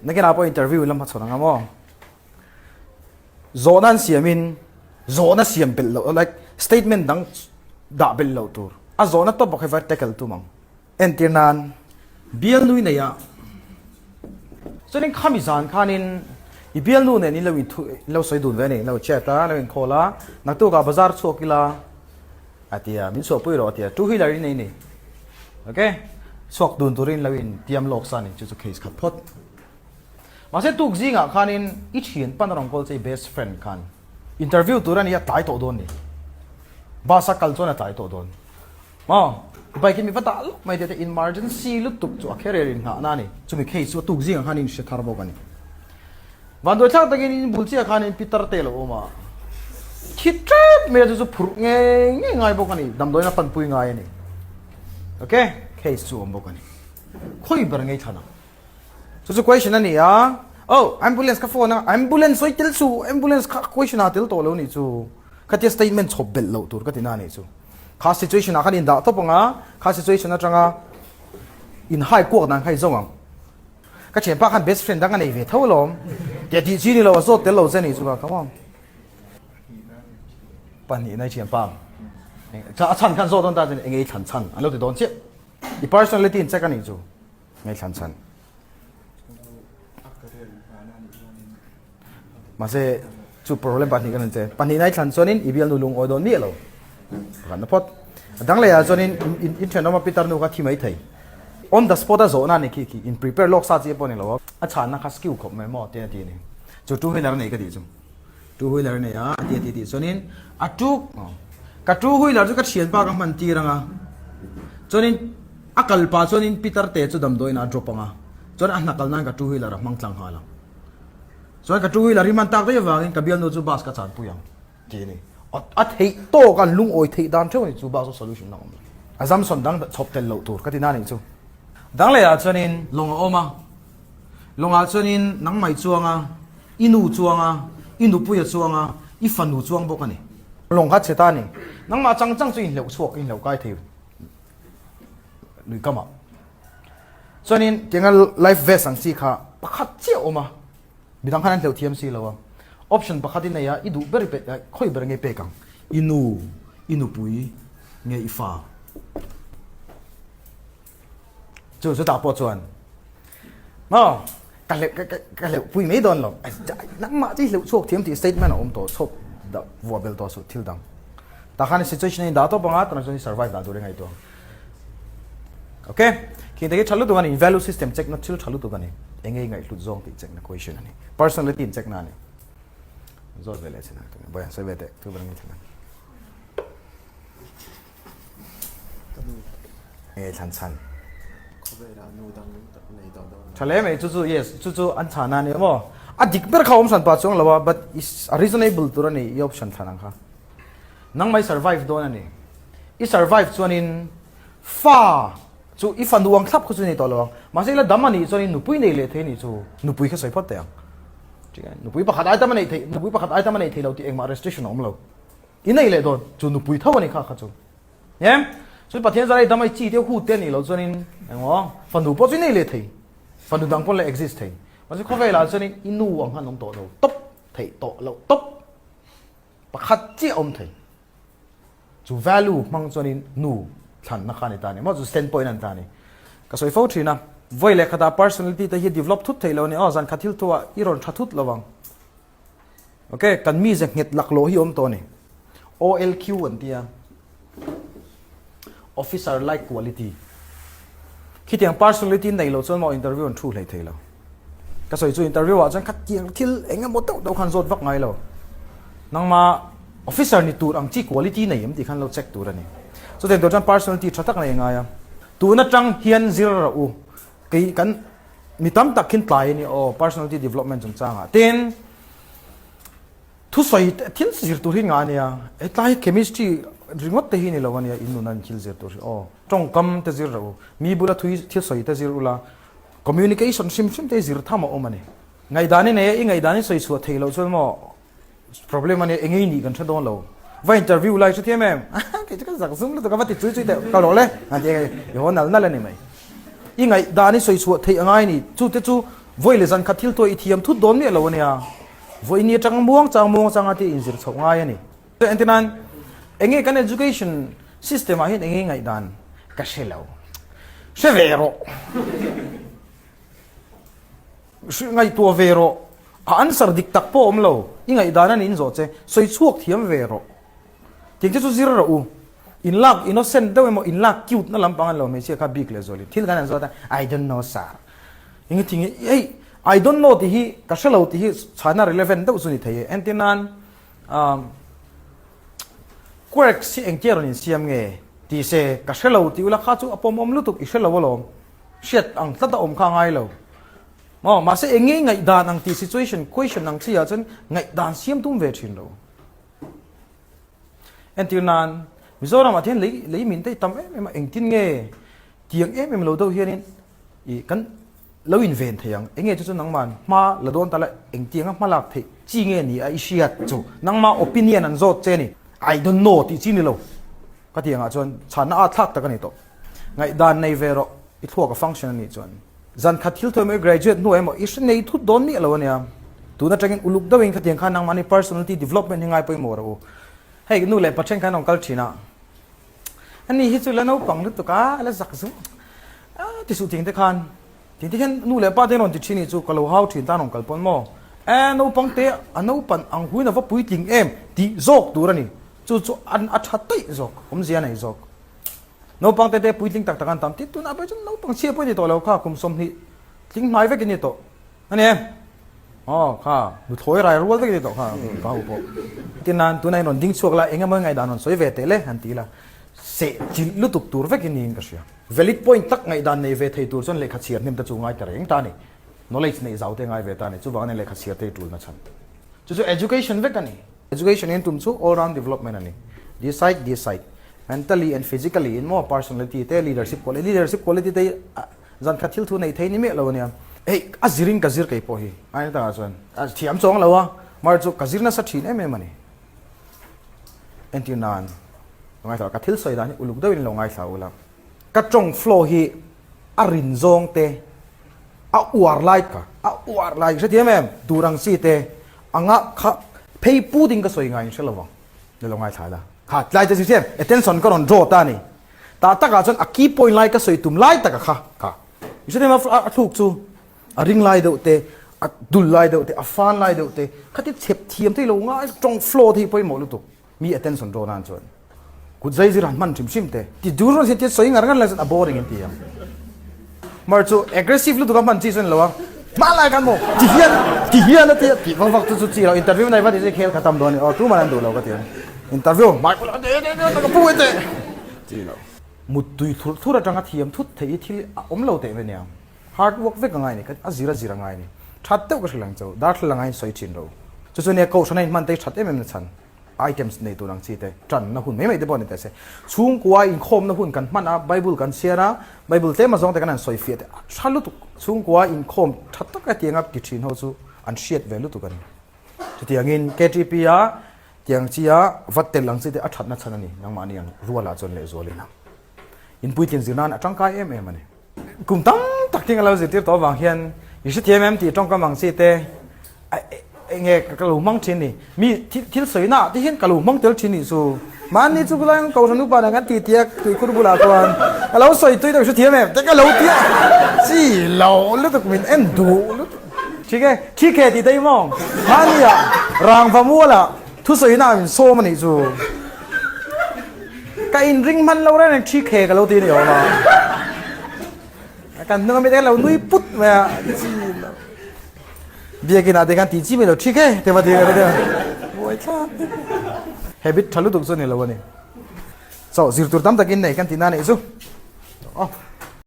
Nakinah pawh interview lam hmachhawn ang a maw? Zawhna an siamin zawhna siam belh loh like statement dang dah belh loh tur. A zawhna tawp bawk hi va tackle tum ang. Entir nan bialnui nei a chuanin khami zan khanin i bialnu nen in lo in in lo sawi dun ve a ni, in lo chat a, in lo in call a, naktukah bazar chhuak ila a ti a, min chhuahpui rawh a ti a, two wheeler in nei ni. Ok, chhuak dun turin in lo in tiam lawk sa a ni, chu chu case khat phawt. Mahse tuk zingah khanin i thian pan a rawn call che i best friend khan interview tur a ni a tlai tawh dawn ni. Bus a kal chuan a tlai tawh dawn. Maw? Bike hi mi va dah lawk mai tete emergency lutuk chu a carrier in nghahna a ni. Chumi case chu a tuk zingah khan in hre thar bawk a ni. Vanduai thlak takin in bul chiah khan in pitar te lo awm a. Thi tep mai a chu chu phurh ngei ngei ngai bawk a ni. Damdawiin a panpui ngai a ni. Ok, case chu awm bawk a ni. Khawi ber ngei thlan ang. Chu chu question a ni a. Oh, ambulance ka phone a, ambulance sawi tel chu, ambulance kha question ah tel tawh lo nih chu. Khatia statement chhawp belh loh tur ka ti na nih chu. Kha situation ah khan in dah tawp ang a, kha situation atanga in hai kuak dan kha i zawng ang. Ka thianpa khan best friend dang a nei ve tho alawm. Tia tih chi ni lo, a zawt tel lo che nih chu ka, come on. Pahnihna i thianpa ang. A chhan khan zawt dawn ta che eng nge i thlan chhan an lo ti dawn chiah. I personality in check a nih chu. Ngai thlan chhan. Mahse chu problem pahnih kan che. Pahnih nai thlan chuanin i bialnu lung awi dawn miah lo. Pakhat na phawt. A dang lehah chuanin in in thenawm a pitar nu kha thi mai thei. On the spot a zawhna ni khi khi in prepare lawk sa chi pawh ni lo a. A chhanna kha skill khawp mai maw tia ti a ni. Chu two wheeler a nei ka tih chu. Two wheeler a nei a a ti a ti tih chuanin a two ka two wheeler chu ka thianpa ka hman tir ang a. Chuanin a kal pah chuanin pitar te chu damdawiin ah a drop ang a. Chuan a hna kal nan ka two wheeler a hmang tlang nghal ang. Chuan ka two wheeler hi hman tak daih avangin ka bialnu chu bus ka chanpui ang tih a ni. A theih tawk an lungawi theih dan theuh a ni chu bus chu solution a awm lo. A zamsawn dang chhawp tel loh tur ka ti na nih chu. Dang lehah chuanin lawng a awm a, lawngah chuanin nangmah i chuang a, i nu chuang a, i nupui a chuang a, i fanu chuang bawk a ni. Lawng kha chhe ta a ni. Nangmah chang chang chu inhleuh chhuak, inhleuh kai thei lui kamah. Chuanin tianga life vest ang chi kha pakhat chiah a awm a, midang khan an hleuh thiam si lo a. Option pakhat i nei a, i duh ber i pe, khawi ber nge i pek ang? I nu, i nupui nge i fa? Chu chutah pawh chuan maw ka hleuh ka ka hleuh pui mai dawn lo. Nangmah chu i hleuh chhuak thiam tih statement a awm tawh chhawp dah vuah bel tawh suh thil dang. Tah khan situation a indah tawp ang a, tunah chuan i survive dah tur i ngaihtuah ang. Ok, khi te hi tha lutuk a ni, value system check na thil tha lutuk a ni. Eng nge i ngaihhlut zawng tih check na question a ni. Personality in check na a ni. Zawt ve leh chin a, boy sawi ve teh, thu ber nge thlen ang. Nge thlan chhan. Tha hle mai chu chu yes chu chu an chhan a ni maw. A dik ber kha awm hran pah chuang lo a but is a reasonable tur a ni i option thlan ang kha. Nang mai survive dawn a ni. I survive chuanin fa chu i fanu ang thlap kha chu nei tawh lo ang. Mahse ila dam a nih chuanin nupui nei leh thei a nih chu nupui kha sawi phawt teh ang. Nupui pakhat ai tam a neih theih nupui pakhat ai tam a neih theih lo tih engmah restriction a awm lo. I nei leh dawn chu nupui tho a ni kha kha chu. Em? Chu Pathian zara i dam a i chi te hu te a nih loh chuanin engmaw fanu pawh chu i nei leh thei. Fanu dang pawh la exist thei. Mahse khawvelah chuanin i nu ang khan awm tawh lo tawp theih tawh loh tawp. Pakhat chiah awm thei. Chu value hmang chuanin nu thlanna kha a ni ta a ni maw? Chu standpoint a ni ta a ni. Ka sawi fo thin a, vawi leh khatah personality te hi develop thut theih lo a ni. Aw, zan khat thil thuah i rawn tha thut lo ang. Ok, kan mize nghet laklawh hi awm tawh a ni. OLQ an ti a, Officer Like Quality. Khitiang personality nei lo chuan maw interview an thu hlei thei lo. Ka sawi chu interview ah chuan khatiang thil eng emaw deuh deuh khan zawt vak ngai lo. Nangma officer ni tur ang chi quality nei em tih khan lo check tur a ni. Chutiang tur chuan personality tha tak nei a ngai a. Tun atang hian zir rawh u. Kei kan mi tam tak khin tlai a ni aw personality development chungchangah. Tin, Thusawi te thil zir tur hi nga ania, hetlai hi chemistry ringawt te hi ni lo ania, in nuna in thil zir tur hi aw. Tawngkam te zir rawh u, mi bula thui thil sawi te zir ula, communication hrim hrim te hi zir tham a awm a ni. Ngaihdan i nei a, i ngaihdan i sawi chhuah theih loh chuan maw problem ania, eng nge i nih kan hre dawn lo. Va interview lai hre thiam em? Kei chu ka zak zum lutuk a, va ti chui chui teh ka rawh le, an ti a, i haw nal nal a ni mai. I ngaihdan i sawi chhuah theih a ngai a ni, chu te chu. Vawi leh zan khat thil tuah i thiam thut dawn miah lo a nia. Vawi ni atang muang chang muang changa tih inzir chhoh ngai a ni. Entir nan, enge kan education system ah hian enge ngaihdan ka hre lo. Hre ve rawh. Ngaihtuah ve rawh. A answer dik tak pawh awm lo. I ngaihdan a niin zawh che. Sawi chhuak thiam ve rawh. Tiang te chu zir rawh u. In lak innocent deuh emaw in lak cute na lampang an lo hmeichhia kha bik leh zualin thil kan han zawt a, I don't know sir. Enge thing hi hei I don't know tih hi ka hre lo tih hi chhana relevant deuh chu ni thei e. Entir nan um quirks hi engtia rawn insiam nge ti se ka hre lo tih ula kha chu a pawmawm lutuk i hre lo alawm. Hriat ang tlat a awm kha a ngai lo. Maw mahse enge ngaihdan ang tih situation question ang chi ah chuan ngaihdan siam tum ve thin lo. Entir nan, Mizoramah hian lei lei min te hi tam em em a, engtin nge tiang em em lo deuh hianin ih kan lo inven thei ang, enge chu chu nangman hma la dawn ta la engtianga hma lak theih chi nge ni a i hriat chu nangma opinion an zawt che a ni. I don't know tih chi ni lo ka ti angah chuan chhanna at thlak tak a ni tawh. Ngaihdan nei ve rawh i thluak a function a nih chuan. Zan khat thil thawi emaw i graduate hnuah emaw i hre nei thut dawn miah lo a nia. Tun atangin uluk deuhin khatiang khan nangmahni personality development hi ngai pawimawh rawh u. Hei nu leh pa then khan an rawn kal thin a, ani hi chu la naupang lutuk a, a la zak zuh a ti suh ting te khan ting te hian nu leh pa te an rawn ti thin hi chu ka lo hau thin ta an rawn kal pawn maw? E naupang te a naupan ang huin a va puitling em tih zawk tur a ni. Chu chu an a tha taih zawk, awmzia a nei zawk. Naupang te te puitling tak tak an tam tit tunah pawh chuan naupang chhia pawh i ni tawh lo kha kum 20 tling hnai vek i ni tawh a ni em? Aw kha nuthlawi rai rual vek i ni tawh kha ka ho pawh. Tin nan tunah in rawn ding chhuak la eng emaw ngaihdan rawn sawi ve teh le han ti la seh chilh lutuk tur vek i niin ka hria. Valid point tak ngaihdan nei ve thei tur chuan lehkha chhiar hnem te chu ngai ta reng ta a ni. Knowledge neih zau te ngai ve ta a ni. Chuvangin a lehkha chhiar te hi tulna chhan. Chu chu education vek a ni. Education in tum chu all round development a ni. This side, this side. Mentally and physically in maw personality te, leadership quality, leadership quality te hi zan khat thil thu nei thei ni miah lo a nia. Hei a zirin ka zir kei pawh hi a ni takah chuan a thiam chuang lo a, mar chu ka zir nasa thin em em a ni. Entir nan lo ngaithla ka thil sawi dan hi uluk deuhin lo ngaithla ula. Ka tawng flow hi a rin zawng te a uar lai ka a uar lai hrethiam em tur ang chi te anga kha phei pu ding ka sawi ngai in hre lo vang ni lo ngaithla la kha tlai te hrethiam attention ka rawn draw ta ni tah takah chuan a key point lai ka sawi tum lai taka kha kha i hrethiam a thluk chu a ring lai deuh te a dul lai deuh te a fan lai deuh te khati chhep thiam thei lo ngai tawng flow te hi pawimawh lutuk Mi attention draw nan chuan kut zai zir han hman hrim hrim te ti dur rawn tia sawi ngar ngar lai chuan a boring in ti ang. Mar chu aggressive lutuk a hman chi chuan lo a hma lai khan maw ti hian ti hian a tia tih vak vak chu chu chi lo interview nei va ti chu khel kha tam dawn a ni aw tuman an duh lo ka ti ang interview hmai bulah te te te ka pu e te chi lo. Muttui thur thur atanga thiam thut thei hi thil a awm lo teh mai nia hard work vek a ngai a ni a zir a zir a ngai a ni that deuh ka hrilh ang chauh darthlalang a insawi thin ro chu chu nia kohhran a inhman te hi that em em na chhan. Items nei tur ang chi te tanna hun mai mai te pawh ni teh se. Chhungkua inkhawmna hun kan hman a, Bible kan chhiar a, Bible tlem azawng te kan han sawi fiah te a tha lutuk. Chhungkua inkhawm tha tak a tianga ti thin ho chu an hriat ve lutuk a ni. Chutiangin KTP a tiang chi a vat tel ang chi te a thatna chhan a ni nangmahni ang rualah chuan lehzualin ang. Inpuitlin zir nan a tangkai em em a ni. Kum tam tak thing a lo zirtir tawh avang hian i hrethiam em tih tawngkam ang chi te enge ka lo hmang thin ni. Mi thil sawi na ah te hian ka lo hmang tel thin nih chu. Mahni chu khulai ang Kohhran upa nen kan ti tia tuikhur bulah chuan ka lo sawi tui deuh hrethiam em te ka lo tia chi lo lutuk min en duh lutuk. Thik e, thik e tih te hi maw? Mahni ah rangva mualah thusawi na ah min sawm a nih chu. Ka inring hman lo reng reng thi khe ka lo ti a ni awm a. Kan hnung ami te lo nui put mai a. Chi lo. Biakin ah te khan ti chi mai lo thi khe te va ti ka te. Buai thlak. Habit tha lutuk chu ni lo a ni. So zir tur tam takin nei kan ti na nih chu. Oh.